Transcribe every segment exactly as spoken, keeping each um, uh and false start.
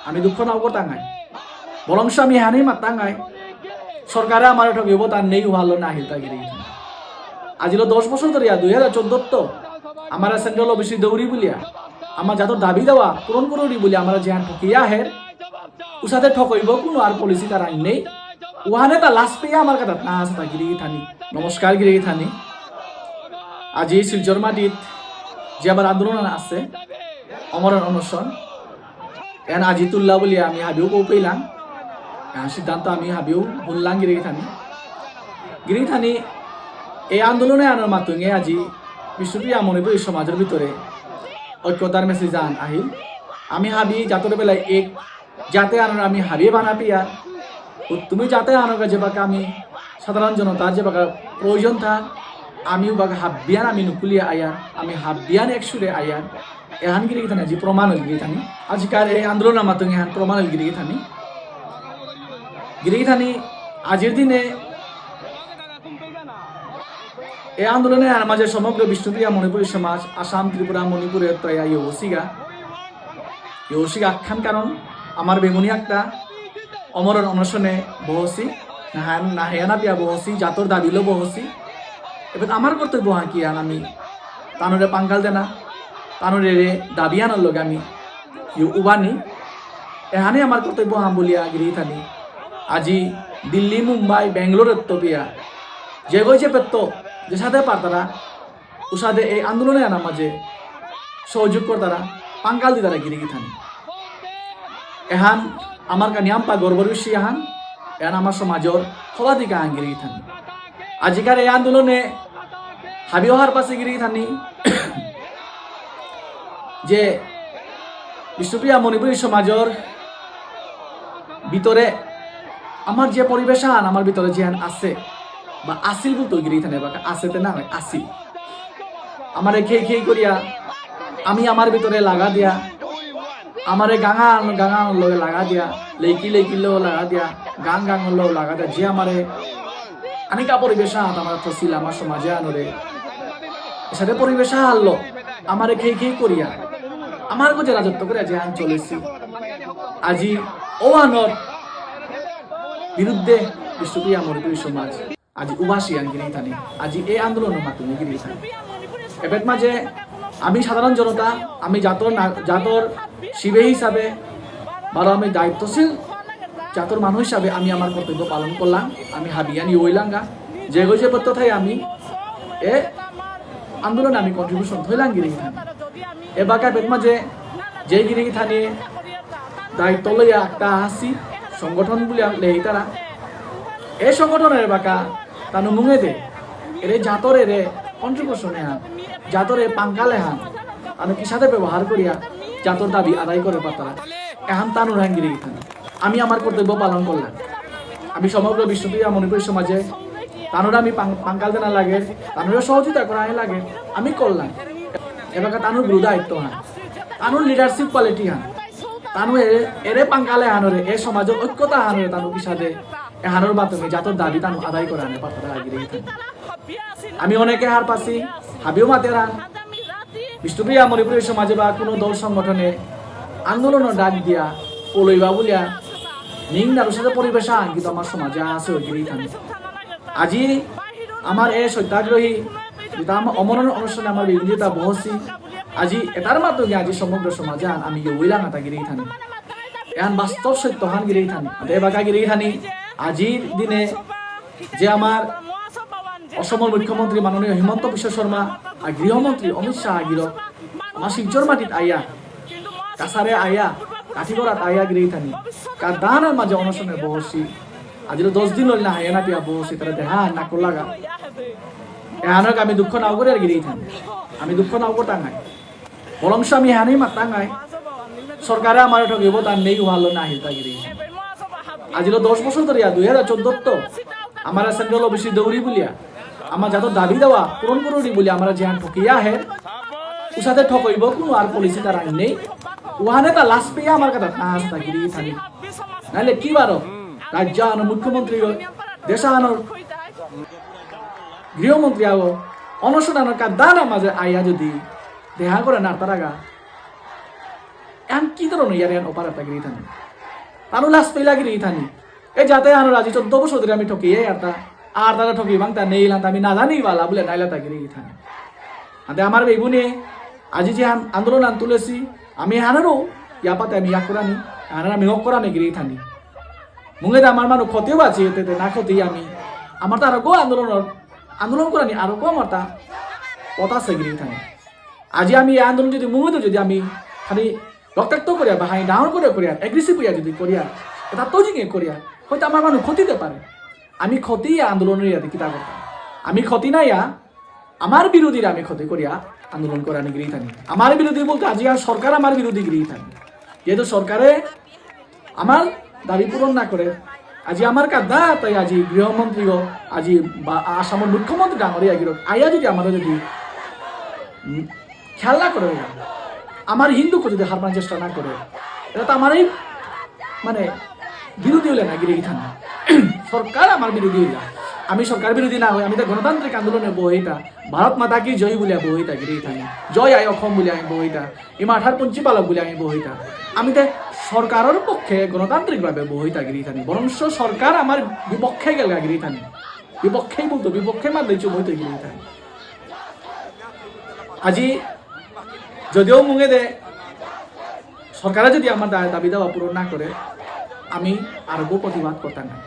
আমি দুঃখ নাও করতাঙাই, বরং আমি হানি মাতাঙাই। সরকারে আমার ঠকিব, তার নেই ভালো না হিলতা গিরি। আজিলো দশ বছর ধরিয়া, দুই হাজার চোদ্দ তো আমার সেন্ট্রাল ওবিসি দৌড়ি বুলিয়া, আমার যত দাবি দাওয়া পূরণ করুরি বুলিয়া আমরা যে ঠকিয়া আহের, উসাতে ঠকইব কোনো আর পলিসি তার আইন নেই। ওহানে তা লাস্ট পেয়ে আমার কথা না আছে তা গিরি থানি। নমস্কার গিরি থানি। আজি শিলচর মাটিত যে আবার আন্দোলন আছে, অমরণ অনশন, এন আজি তুল্লা বুলিয়া আমি হাবিও কৌ পেলাম। এন সিদ্ধান্ত আমি হাবিও হুনলাম গিরি থানি। গিরি থানি, এই আন্দোলনে আনার মাতুঙে আজি বিষ্ণুপ্রিয়া মণিপুরী সমাজের ভিতরে ঐক্যতার মেসেজ আন আহিল। আমি হাবি জাতর বেলায় এক, যাতে আনার আমি হাবিয়ে বানা পিয়া। ও তুমি যাতে আনার কাছে বাকা আমি সাধারণ জনতার যে বাকা প্রয়োজন থা, আমি বাকা হাবিয়ান আমি নুকুলিয়া আয়ার, আমি হাবিয়ান এক সুরে আয়ার। এহান গিরি গিথানি আজি প্রমাণ হইল গিরি গিথানি। আজিকার এই আন্দোলন মাতুঙে এহান প্রমাণ হইল গিরি গিথানি। গিরি গিথানি আজির দিনে এই আন্দোলনে আমার মাঝে সমগ্র বিষ্ণুপ্রিয়া মণিপুরী সমাজ, আসাম, ত্রিপুরা, মণিপুরে তয়া ইয়ৌসিগা। ইয়ৌসিগা আখ্যান কারণ আমার বেমুনি একটা অমরণ অনশনে বহসি, নাহান-, নাহেয়ানা পিয়া বহসি, জাতর দাবিলো বহসি। এবার আমার কর্তব্য হাঁ কি আন আমি তানুরে পাঙ্গাল দেনা, তানুরে রে দাবি আনার লগে আমি ইউ উবানি। এহানে আমার কর্তব্য হাম বুলিয়া গিরি গিথানি। আজি দিল্লি, মুম্বাই, বেঙ্গালোর এত্ত পিয়া, যে গই যে পেত্ত, যে সাথে পারতারা, উসাদে এই আন্দোলনে আনা মাঝে সহযোগ করতারা, পাঙ্গাল দিতারা গিরি গিথানি। এহান আমার কানিয়াম্পা গর্বর বিষয় আহান, এহান আমার সমাজর হবাদিকা আহান গিরি গিথানি। আজিকার এই আন্দোলনে হাবি অহার পাশে গিরি গিথানি যে বিষ্ণুপ্রিয়া মণিপুরী সমাজর ভিতরে আমার যে পরিবেশ আহান আমার ভিতরে যে আহান আছে বা আসিল বলতে গিরি গিথানি বা আছে তে না হয় আসিল। আমারে খেই খেই করিয়া আমি আমার ভিতরে লাগা দিয়া, আমারে গাঙা আন-, গাঙা আনর লগে লাগা দিয়া, লেকি লেকি লো লাগা দিয়া, গাং গাং লো লাগা দিয়া, যে আমারে আনিকা পরিবেশ আহাত আমার থসিল আমার সমাজে আনরে। এসাদে পরিবেশ আহানলো, আমারে খেই খেই করিয়া, আমার গজে রাজত্ব করিয়া যে আন চলেছি। আজি ও আনর বিরুদ্ধে বিষ্ণুপ্রিয়া মণিপুরী সমাজ আজি উবাসি আন গিরি গিথানি, আজি এই আন্দোলনর মাধ্যমে গিরি গিথানি। এবেত মাঝে আমি সাধারণ জনতা, আমি জাতর না-, জাতর শিবে হিসাবে, বারো আমি দায়িত্বশীল জাতর মানুষ হিসাবে আমি আমার কর্তব্য পালন করলাম, আমি হাবিয়ানি ওইলাঙ্গা, যে গই যে পত্র থাই আমি এ আন্দোলনে আমি কন্ট্রিবিউশন থইলাম গিরি গিথানি। এবাকা বেতমা যে, যে গিরি গিথানি দায়িত্ব লইয়া একটা আসি সংগঠন বুলিয়া লেইতারা। এই সংগঠনের বাকা তানু মুঙে দে, এরে জাতর এরে কন্ট্রিবিউশন এহান, জাতর এ পাঙ্গাল এহান, তানু কিসাদে ব্যবহার করিয়া জাতর দাবি আদায় করে পারতারা। এহান তানুর হান গিরি গিথানি। আমি আমার কর্তব্য পালন করলাম। আমি সমগ্র বিষ্ণুপ্রিয়া মণিপুরী সমাজে তানুরে আমি পাং-, পাঙ্গাল দেনা লাগে, তানুরে সহযোগিতা করা লাগে, আমি করলাম। এবাকা তানুর গুরু দায়িত্ব হান, তানুর লিডারশিপ কোয়ালিটি হান, তানু এ-, এরে পাঙ্গালে হানরে, এ সমাজর ঐক্যতা হানরে তানু কিসাদে এহানর মাধ্যমে জাতর দাবি তানু আদায় করে আনে পারতারা গিরি গিথানি। আমি অনেকে হার পাসি, হাবিও মাতেরান। বিষ্ণুপ্রিয়া মণিপুরী সমাজে বা কোনো দল সংগঠনে আন্দোলনর ডাক দিয়া পলইবা বুলিয়া নিং নারুসাদে পরিবেশ আহান কিন্তু আমার সমাজে আছে ওই গিরি গিথানি। আজি আমার এ সত্যাগ্রহী যেটা আমার অমরণ অনুষ্ঠানে আমার বিভিন্ন যেটা বহসি, আজি এটার মাধ্যমে আজি সমগ্র সমাজে আন আমি ইয়ে ওইলাম আতা গিরি গিথানি। এহান বাস্তব সত্য হান গিরি গিথানি। এবাকা গিরি গিথানি আজির দিনে যে আমার অসমৰ মুখ্যমন্ত্ৰী মাননীয় হিমন্ত বিশ্ব শৰ্মা আৰু গৃহমন্ত্ৰী অমিত শ্বাহ আগিরক আমার শিলচর মাটিত আয়া, কাছারে আয়া, কাঠিগড়াত আয়া গিরি গিথানি, কাদানার মাঝে অনশনে বহসি, আজিলো দশ দিন হইল না হায়ানা পিয়া বহসি, তারা দেহা না কোলাগা। এহানক আমি দুঃখ নাও করে আর গিরি গিথানি, আমি দুঃখ নাও করতাম নাই। বরং আমি হানি মাতাঙাই, সরকারে আমার ঠকিব, তার নেই ভালো না হিলতা গিরি। আজিলো দশ বছর ধরিয়া, দুই হাজার চোদ্দ তো, আমার সেন্ট্রাল ওবিসি দৌড়ি বুলিয়া, আমার যত দাবি দাওয়া পূরণ করুরি বুলিয়া, আমরা যেহান ঠকিয়া আহে, উসাতে ঠকইব কোনো আর পলিসি তার আইন নেই। ওহানে তা লাস্ট পেয়ে আমার কথা না আসে তা গিরি গিথানি। নাইলে কি বারো, রাজ্য আনো মুখ্যমন্ত্রী গো, দেশ আনো গৃহমন্ত্রী আগো, অনশন আনো কাদানা মাঝে আইয়া যদি দেহা করে নারতারাগা। এহান কি ধরনের ইয়ার এহান অপার আতা গিরি থানি? তানু লাজ পেলা গিরি থানি। এ যাতে আনো রাজি চোদ্দ বছর ধরে আমি ঠকি, এই আরতা, আরতা ঠকি বাংতা নেই লান্তা আমি না জানি বালা বুলে নাইলা তা গিরি থানি। আতে আমার বেবুনে আজি যে আন-, আন্দোলন আন তুলেছি, আমি হানারও ইয়াপাতে আমি ইয়াকুরানি, হানার আমি হকরানি গিরি থানি। মুঙেদে আমার মানু ক্ষতিও বাঁচি এতে না ক্ষতি আমি। আমার তো আরো গো আন্দোলন, আন্দোলন করানি আরো গো আমার তা কথা সে গিরি থানি। আজি আমি এই আন্দোলন যদি মুঙেদে যদি আমি খালি রক্তাক্ত করিয়া বা হাই ডাঙর করে করিয়া, এগ্রেসিভ হইয়া যদি করিয়া, এটা তো জিনিস করিয়া, হয়তো আমার মানু ক্ষতি হতে পারে। আমি ক্ষতি ইয়া আন্দোলনের ইয়াতে কিতা করতাম? আমি ক্ষতি না ইয়া, আমার বিরোধীরা আমি ক্ষতি করিয়া আন্দোলন করানি গিরি থানি। আমার বিরোধী বলতে আজি আর সরকার আমার বিরোধী গিরি থানি। যেহেতু সরকারে আমার দাবি পূরণ না করে, আজি আমার কাদা তাই আজি গৃহমন্ত্রীও, আজি বা আসামর মুখ্যমন্ত্রী ডাঙরিয়া গিরক আয়া যদি আমাদের যদি, উম, খেয়াল না করে ওরা, আমার হিন্দুকে যদি হারপানোর চেষ্টা না করে, এটা তো আমারই মানে বিরোধী হইলে না গিরি থানা। সরকার আমার বিরোধী হইলা, আমি সরকার বিরোধী না হই, আমি তো গণতান্ত্রিক আন্দোলনে বহিতা, ভারত মাতা কি জয় বুলিয়া বহিতা গিরি থানা, জয় আই অসম বুলিয়া আমি বহিতা, ইমা আঠার পঞ্চী পালক বুলিয়া আমি বহিতা। আমি তো সরকারের পক্ষে গণতান্ত্রিকভাবে বহিতা গিরি থানি, বরঞ্চ সরকার আমার বিপক্ষে গেলগা গিরি থানি, বিপক্ষেই বলতো, বিপক্ষে মাত দিচ্ছ বহিতে গিরি থানি। আজি যদিও মুঙেদে সরকারে যদি আমার দা-, দাবি দাওয়া পূরণ না করে, আমি আরোগ্য প্রতিবাদ করতাম না।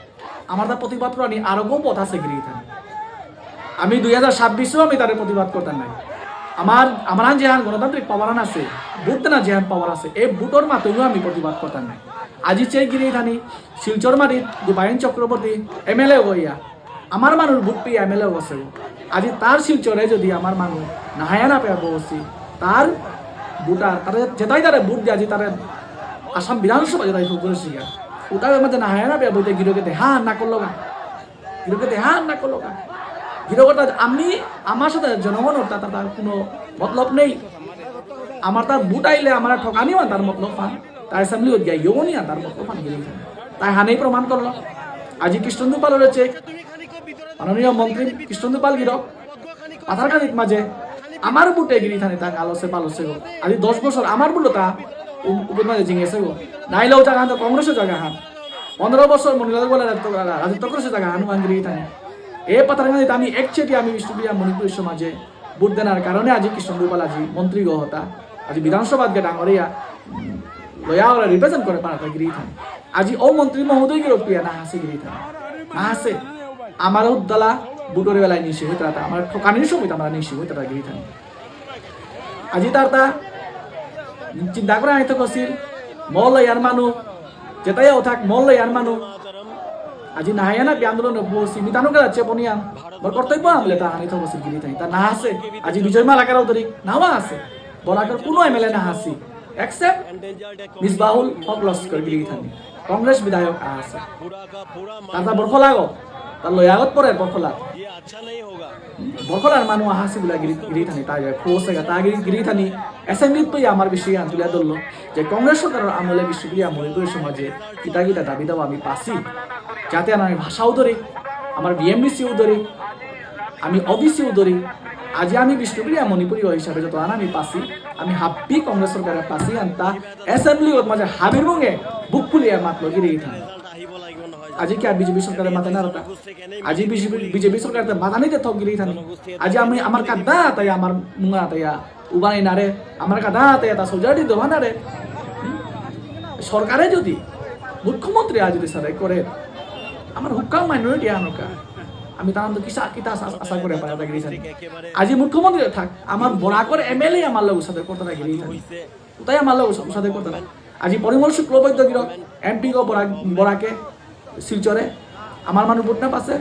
আমার তা প্রতিবাদ করানি আরোগ্য পথ আছে গিরি থানি। আমি দুই হাজার ছাব্বিশেও আমি তারে প্রতিবাদ করতাম নাই। আমার, আমার আন যেহান গণতান্ত্রিক পাওয়ার আন আছে, ভোট দেনা যেহান পাওয়ার আছে, এই ভোটর মাধ্যমেও আমি প্রতিবাদ করতাম নাই। আজি চেই গিরি থানি, শিলচর মাটিত দীপায়ন চক্রবর্তী এমএলএ হইয়া, আমার মানুষ ভোট পেয়ে এমএলএ হচ্ছে। আজি তার শিলচরে যদি আমার মানুষ নাহায়া না পেয়ে বসি, তার ভোটার, তারা যেটাই তারা ভোট দিয়ে আজি তারা আসাম বিধানসভা যেটাই ভোট করেছি গা, ওটার মধ্যে নাহায়া না পেয়ে বলতে গিরকে দেহা না করলো গা, গিরকে দেহা না করলো গা। গিরকটা আমি, আমার সাথে জনগণর তা, তা, তার কোনো মতলব নেই। আমার তার ভোট আইলে আমার ঠকানি হয় তার মতলব পান, তাই অ্যাসেম্বলি হয়ে যায়, ইয়নি আর তার মতলব পান গিরি। তাই হানেই প্রমাণ করলো। আজি কৃষ্ণেন্দু পাল রয়েছে, মাননীয় মন্ত্রী কৃষ্ণেন্দু পাল গিরক, পাথারকান্দিত মাঝে আমার ভোটে গিরি থানি তা আলোসে পালোসে গো। আজি দশ বছর আমার ভোটে তা উপ-, উপর মাঝে জিঙেছে গো। নাইলেও জায়গা হান তো কংগ্রেসের জায়গা হান। পনেরো বছর মণিলাল গোয়ালা রাজত্ব, রাজত্ব করেছে জায়গা হান ওয়ান গিরি থানি। এ পাথারকান্দিত আমি এক চেটি আমি বিষ্ণুপ্রিয়া মণিপুরী সমাজে ভোট দেনার কারণে আজি কৃষ্ণেন্দু পাল আজি মন্ত্রী গো হতা। আজি বিধানসভাত গে ডাঙরিয়া, উম, লয়া ওরা রিপ্রেজেন্ট করে পারা গিরি থানি। আজি ও মন্ত্রী মহোদয় গিরক পিয়া না হাসে গিরি থানি। না হাসে। আমার উদ্দালা ভোটর বেলায় নিশি হইতারা তা, আমার ঠকানির সময় তো আমরা নিশি হইতারা গিরি থানি। আজি তার তা চিন্তা করে আইতে কছিল, মল ইয়ার মানু, যেটাই থাক মল ইয়ার মানু। আজি নাহায়া না পে আন্দোলন বসি, মিতানো করা চেপনিয়া, মোর কর্তব্য আমলে তা হানি থকছিল গিরি থানি, তা না আছে। আজি বিজয় মালাকারও ধরি, নাওয়া আছে। বরাকর কোনো এমএলএ না আসি, এক্সেপ্ট মিসবাহুল হক লস্কর গিরি থানি, কংগ্রেস বিধায়ক আছে। তার তা বরখলাগো, তার লয়াগত পরে বরখলা। বরখলার মানু আহাসি বুলা গিরি, গিরি থানি, তা যায় ফোর্সে গা, তা গিরি, গিরি থানি, অ্যাসেম্বলিত তো আমার বিষয়ে আন তুলে ধরলো যে কংগ্রেস সরকারের আমলে বিষ্ণুপ্রিয়া মণিপুরী সমাজে কিতা কিতা দাবি দাবা আমি পাসি, যাতে আমি ভাষাও ধরি, আমার বিএমডিসিও ধরি, আমি ওবিসিও ধরি, আজি আমি বিষ্ণুপ্রিয়া মণিপুরী হিসাবে যত আন আমি পাসি, আমি হাব্বি কংগ্রেস সরকারে পাসি আনতা অ্যাসেম্বলি ওর মাঝে হাবির মুঙে বুক ফুলিয়া মাতলো গিরি থানি। আজি কি আর বিজেপি সরকারে মাতে না রতা? আজি বিজেপি, বিজেপি সরকারে মাথা নিতে থক গিরি থানি। আজি আমি আমার কাদা তাই আমার মুঙা তাইয়া উবানি নারে, আমার কাদা তাই এটা সোজারি দেওয়া নারে। হুম? সরকারে যদি মুখ্যমন্ত্রী আজ যদি সাদাই করে, আমার হুক্কা মাইনরিটি আনকা, আমি তার তো কিসা কিতা আশা, আশা করে পারা গিরি থানি। আজি মুখ্যমন্ত্রী থাক, আমার বরাকর এমএলএ আমার লোক সাথে করতে গিরি থানি। উতাই আমার লোক সাথে করতে নাই। আজি পরিমল শুক্লবৈদ্য গিরক এমপি গো বরাক, বরাকে শিলচরে আমার মানু ভোট না পাসে,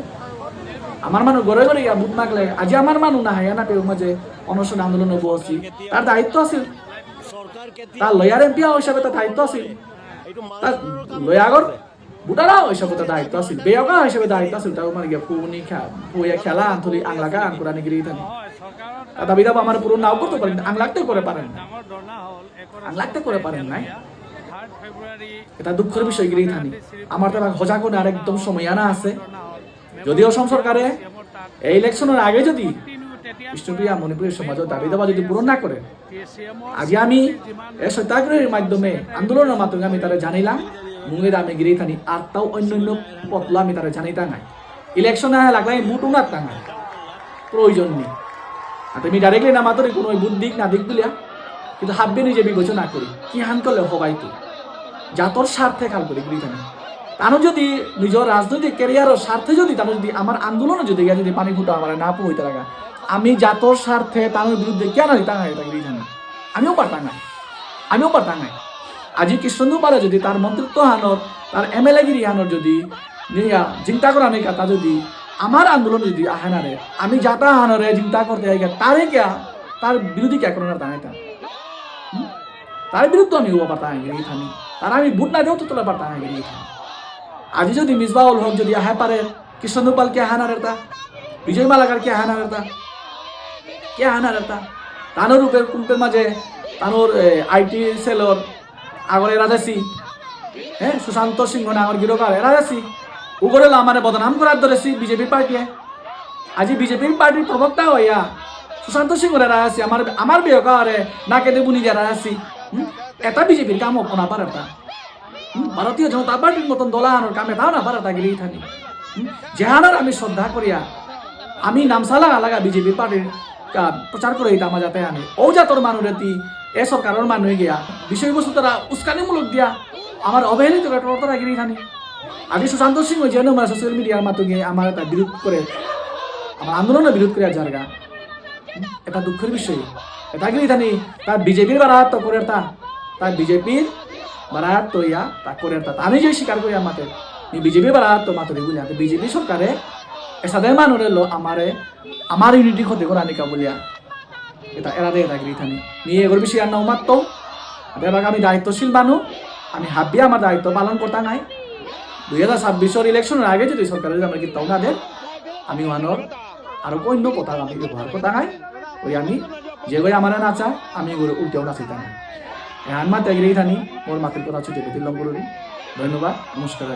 আমার মানু ঘরে ঘরে গিয়া ভোট মাগলে, আজি আমার মানু না হায়া না পেয়ে মাঝে অনশন আন্দোলন বসি, তার দায়িত্ব আছিল। তার লয়ার এমপি হিসাবে তার দায়িত্ব আছিল। তার লয়াগর ভোটারা হিসাবে তার দায়িত্ব আছিল। বেয়কা হিসাবে দায়িত্ব আছিল। তার মানে গিয়া ফুনি খা-, ফুয়া খেলা আন থলি আংলাকা আন করানি গিরি থানি। তার দাবি দাবা আমার পূরণ নাও করতে পারেন, আংলাকতে করে পারেন না। আংলাকতে করে পারেন নাই। এটা দুঃখের বিষয় গিরি থানি। আমার তো হজা করে আর একদম সময় আনা আছে। যদি অসম সরকারে এই ইলেকশনের আগে যদি বিষ্ণুপ্রিয়া মণিপুরী সমাজর দাবি দাবা যদি পূরণ না করে, আজি আমি এ সত্যাগ্রহের মাধ্যমে আন্দোলনের মাধ্যমে আমি তারা জানাইলাম, মুঙেদে আমি গিরি গিথানি আরতাও অন্য অন্য পথলো আমি তারা জানাইতাঙাই। ইলেকশন আহে লাগলে আমি ভোট উনার তাঙাই, প্রয়োজন নেই। আর তুমি ডাইরেক্টলি না মাতরি কোনো ভোট দিক না দিক বুলিয়া, কিন্তু হাব্বি নিজে বিবেচনা করি, কি হান করলে হবাই তো জাতর স্বার্থে খাল করি গিরি গিথানি। তানু যদি নিজের রাজনৈতিক ক্যারিয়ারর স্বার্থে যদি তানু যদি আমার আন্দোলনে যদি গিয়া যদি পানি ফুটা আমার না পুইতে লাগা, আমি জাতর স্বার্থে তানুর বিরুদ্ধে কেন দিতাম এটা গিরি গিথানি? আমিও পারতাম না, আমিও পারতাম না। আজি কৃষ্ণেন্দু পালে যদি তার মন্ত্রিত্ব হানর, তার এমএলএ গিরি হানর যদি নিয়া চিন্তা করা নেই কথা যদি আমার আন্দোলন যদি আহে না রে, আমি জাতা হানরে চিন্তা করতে আই গিয়া, তারে কিয়া, তার বিরোধী কিয়া করে না তাই তা? হুম? তার বিরুদ্ধে আমি হবা পারতাম আই গিরি গিথানি। তার আমি ভোট না দিও তো তোলা পারতাম আই গিরি গিথানি। আজি যদি মিসবাউল হক যদি আহে পারে, কৃষ্ণেন্দু পাল কে আহানার এতা, বিজয় মালাকার কে আহানার এতা, কে আহানার এতা। তানুর রূপের কুম্পের মাঝে, তানুর আইটি সেলর আগরে রাজাসি, হ্যাঁ, সুশান্ত সিংহ নাঙর গিরকার এ রাজাসি, উগরে লা আমারে বদনাম করার ধরেসি বিজেপি পার্টিয়ে। আজি বিজেপির পার্টির প্রবক্তা হইয়া সুশান্ত সিংহ রাজাসি, আমার, আমার বিয়োকারে নাকে দে বুনি দিয়া রাজাসি। হুম? এটা বিজেপির কাম অপনা পারে তা। হুম? ভারতীয় জনতা পার্টির মতন দল আনোর কামে তাও না পারে তা গিরি গিথানি। হুম? যেহানার আমি শ্রদ্ধা করিয়া, আমি নামসালা আলাগা বিজেপি পার্টির কা-, প্রচার করে দিতাম যাতে আমি। ও জাতর মানুরে তি, এ সরকারের মানুষ গিয়া, বিষয়বস্তু তারা উস্কানিমূলক দিয়া, আমার অবহেলিত করে তারা গিরি গিথানি। আজি সুশান্ত সিংহ যে আমার সোশ্যাল মিডিয়ার মাধ্যমে আমার এটা বিরোধ করে, আমার আন্দোলনের বিরোধ করে জায়গা। এটা দুঃখের বিষয়। এটা কি জানি, তা বিজেপির বারাত তো করে তা, তা বিজেপির বারাত তো ইয়া, তা করে তা। আমি যে স্বীকার করি আমাতে, নি বিজেপির বারাত তো মাতুরি বুলিয়া, বিজেপি সরকারে এসাদে মানুরে লো আমারে, আমার ইউনিটি ক্ষতি করা নিকা বুলিয়া। এটা এরা দে, এটা গিরি গিথানি। নি এগর বেশি আর নাও মাত্র। এবার আমি দায়িত্বশীল মানু, আমি হাবিয়ে আমার দায়িত্ব পালন করতাম নাই। দুই হাজার ছাব্বিশর ইলেকশনের আগে যদি সরকারে যদি আমরা কিতাও না দেন, আমি ওহানর আরো অন্য কথা আমি ব্যবহার করতাম নাই। ওই আমি যে গই আমার নাচা, আমি ওগুলো উল্টেও নাচাইতাম নাই। এহান মাতে গিরি গিথানি, মোর মাতির কথা ছুটে বেতিল লম করুরি। ধন্যবাদ, নমস্কার।